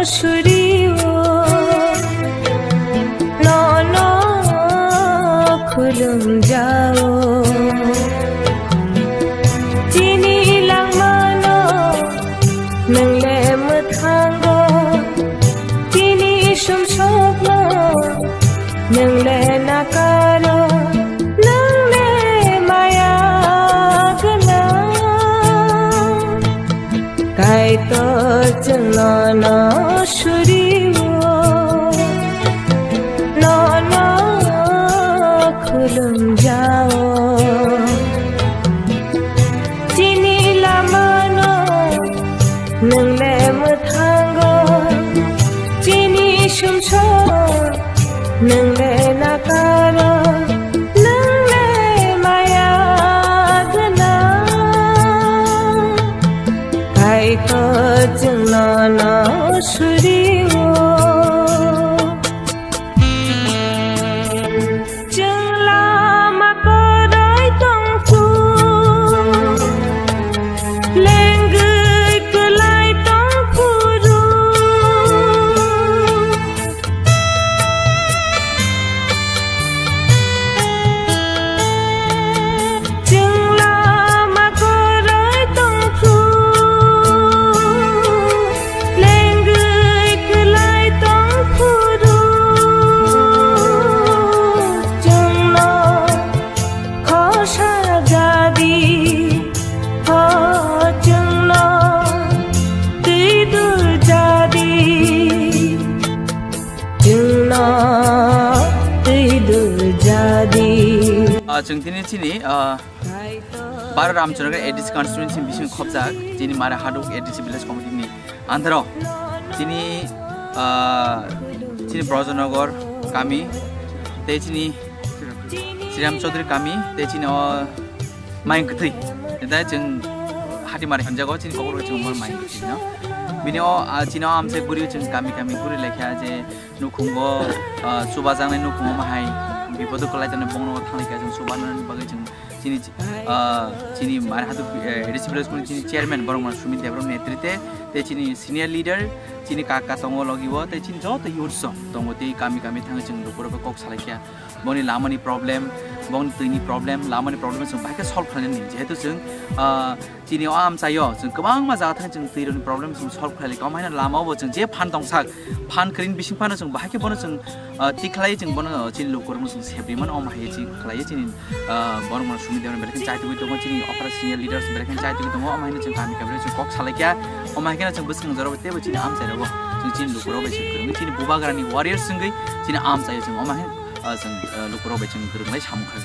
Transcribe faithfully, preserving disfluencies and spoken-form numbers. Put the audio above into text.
Surio, nono khulumjao. Chini langmano, nwngle mwthango. Chini sumsokno, nwngle nakaro, nwngle maya gwnang. Kaitor chwngno no surio, nono khulumjao. Chini lamano, nwngle mwthango. Chini sumsok, nwngle nakaro, nwngle maya gwnang. Kaitor chwngno no surio. Chwng lama kwrwi tongphu, lengwi kwlai tongphuru. Chwng lama kwrwi tongphu, lengwi kwlai tongphuru. Chwngno khosa jadi, ho chwngno twi dur jadi. Chwngno twi dur jadi. Ah, chwng tini chini, ah, Baro Ramchandranagar A D C constituency bising khobjak, chini Mare Haduk A D C village committee ni andro, chini, ah, chini Brajanagar kami, tei chini Sriram Chaudhary kami, tei chini o Maing kwthwi. Tei chwng Hatimari hinjago, chini kokoro chwng hwnmano Maing kwthwi no. Bini o, ah, chini o amchai guri chwng kami kami guri lekha je nukhungo, ah, chubajaknai nukhungo mahai bipodo kwlai tongnai bongno thanglikha chwng chubanani bagwi chwng chini, ah, chini Mare Haduk, eh, A D C village ni chini chairman borok mano Sumit Debbarma netrite tei chini senior leader chini kaka tongo logi o tei chini joto youth rok tongo tei kami kami thangwi chwng lukurok kok salaikha. Boni lamani problem, boni twini problem, lamani problem chwng bahai khe solve khlainani. Jehetu chwng, ah, chini o amchaio chwng kwbangma jaga thang chwng twirokni problem chwng solve khlai kha. Omo haino lama o bo chwng je phan tongsak, phan kwrwini bising phano chwng bahai khe bono chwng, ah, tik khlai chwng bono, ah, chini lukurokno chwng seprwi mano. Omo hai chwng khlai chini, ah, borok mano Sumit Debbarma belai khe chai tugwi tongo, chini okra senior leaders belai khe chai tugwi tongo. Omo haino chwng kami kami chwng kok salai kha. Omo hai kheno chwng bwskango jorabo teibo chini amchai rogo chwng chini lukurok bai chwng kwrwngwi chini bubagrani warriors wngwi chini amchaio chwng omo hai, ah, chwng, ah, lukurok bai chwng kwrwnglai samung kha.